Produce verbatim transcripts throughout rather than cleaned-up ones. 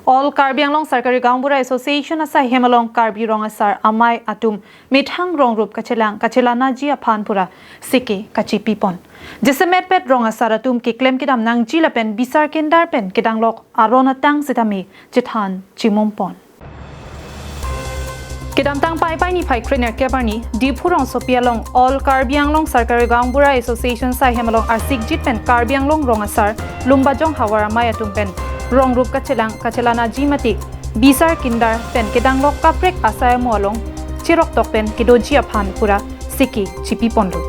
All Karbi Anglong Sarkari Gaonbura Association asai hem along Karbi Rong Asar Amei atum methang rong rup kachelang kachelanaji aphan pura siki kachipipon. Jasemet pet rong asar atum keklem kedam nangji lapen bisar kindar pen kedanglok aron atang sitame chethan chimumpon. Kedamtang Paipai niphai krenerkep arni Diphu rongsopi along All Karbi Anglong Sarkari Gaonbura Association asai hem along arsikjit pen Karbi Anglong Rong Asar Lumbajong Havar Amei atum pen rong rup kachelang kachelanaji mate bisar kindar pen kedanglok kaprek asai amo along cheroktok pen kedoji aphan pura siki chipiponlo.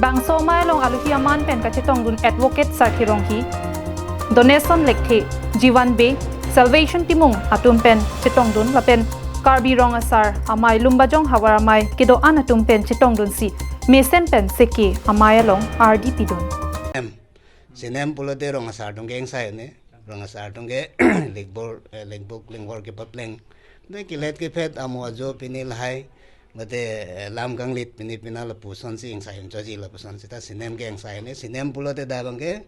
Bangso amei along alohi aman pen kachetongdun Advocate Sarkhi Ronghi, Donation Lekthe, Jiwan Bey, Salvation Timung atum pen chetongdun lapen Karbi Rong Asar Amei Lumbajong Havar Amei kedo-an atum pen chetongdunsi mesen pen seke amei along ardi pidun. Sinem pulote rong asar atum ke ingsai ne, rong asar atum ke lekbor, eh, lekbok lengbor kepapleng. De kelet kephet amo ajo pini lahai, mate, eh, lam kanglit pini pina lapusonsi ingsai unchoji lapusonsi ta sinem ke ingsai ne, sinem pulote dak abang ke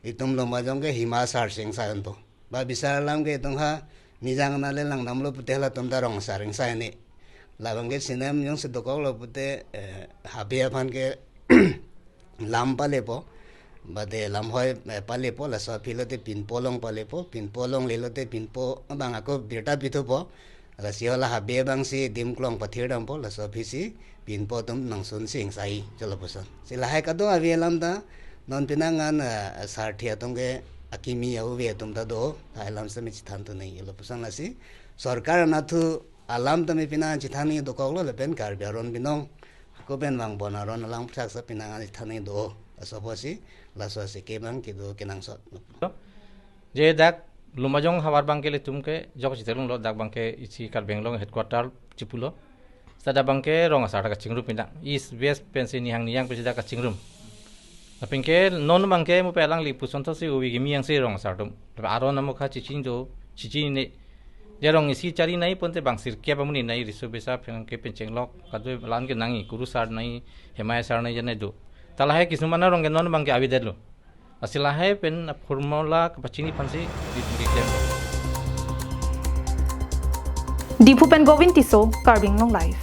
itum Lumbajong ke hima asar si ingsai unpo. Ba bisar alam ke itum ha nijang nale langdamlo pute halatum ta rong asar ingsai ne. Labang ke sinem jongsi dokoklo pute, eh, habe aphan ke lam palepo, bade lamhoi, eh, palepo, laso aphi lote pinpo long palepo, pinpo longle lote pinpo abang ako birta pithupo, lasi hala habe abangsi dim klong pathirdampo, laso aphisi pinpo atum nangsunsi ingsai cholo puson. Si lahai kadokave alam ta non penang an, eh, sarthe atum ke akimi ave atum ta do, lahai alam sitame chethanthu nangji lo puson lasi. Sorkar anatthu alam tame penang an chethannangji dokoklo lapen Karbi aron binong ako pen vangbom aron alang phuthak sa penang an chethannangji do. Laso apotsi, laso aseke abang kedo kenangsot. Je dak Lumbajong Havar abang ke ilitum ke jok chitelung lo, dak abang ke isi Karbi Anglong headquarter chipulo. Seta dak abang ke rong asar ta kachingrum pinang. East, West pensi nihang niyang pensi dak kachingrum. Lapen ke non abang ke mo pe alangli puson thotsi uvi kimi yangsi rong asar atum. Lapen aron amokha chechini do, chechini ne. Je rong isi chari nai ponte bang sirkep amonit nai, riso besa pen ke pen chenglok, kado alam ke nangji, kurusar nai, hemai asar nai je nai do. Ta lahai kisumana rong ke non abang ke avedetlo. Lasi lahai pen a-formula kapachini aphansi di keklem. Diphu pen Govind Tisso, Karbi Anglong Live.